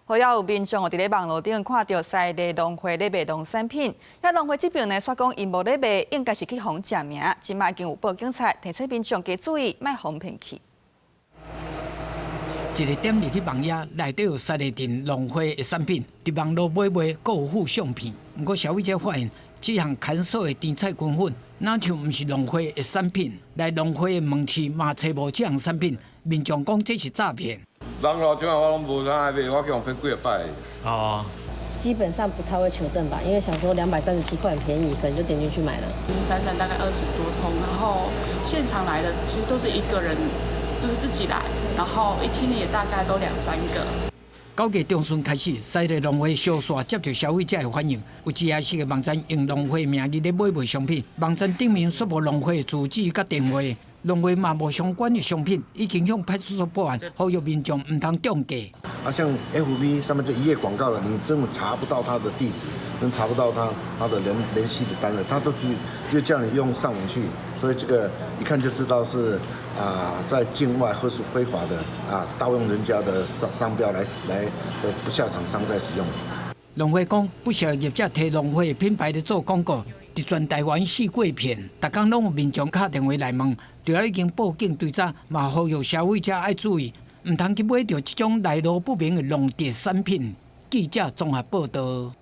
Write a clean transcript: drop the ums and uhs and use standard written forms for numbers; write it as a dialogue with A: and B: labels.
A: 好，有民眾佇咧網路頂看著西麗農會咧賣農產品，遐農會這邊呢，煞講𪜶無咧賣，應該是去予人食名。這馬已經有報警察提醒民眾加注意，莫予騙去。
B: 一个點入去網頁，內底有西麗鎮農會的產品，佇網路買賣，閣有附相片。毋過消費者發現，這項乾燥的甜菜根粉，若像毋是農會的產品，來農會的門市嘛揣無這項產品，民眾講這是詐騙。
C: 網路這我攏無啥愛買，我去予騙幾若擺。
D: 哦。
E: 基本上不太會求證吧，因為想說237塊很便宜，可能就點進去買了。
F: 零零散散大概20多通，然後現場來的其實都是一個人，就是自己來，然後一天也大概都兩三個。
B: 9月中旬開始，西麗農會小煞接著消費者的反應，有一家是个網站用農會名義咧買賣商品，網站頂面煞無農會住址佮電話，農會嘛無相關的商品，已經向派出所報案，呼籲民眾毋通中計。
G: 啊，像 FB 上面這一頁廣告的，你根本查不到他的地址，跟查不到他的聯繫的單位，他都就叫你用上網去，所以這個一看就知道是啊，在境外或是非法的啊，盜用人家的商標來的不肖廠商在使用。
B: 農會講，不少業者提農會品牌咧做廣告，佇全台灣四過騙，逐工攏有民眾敲電話來問，除了已經報警追查，嘛呼籲消費者愛注意，毋通去買著這種來路不明的農特產品。記者綜合報導。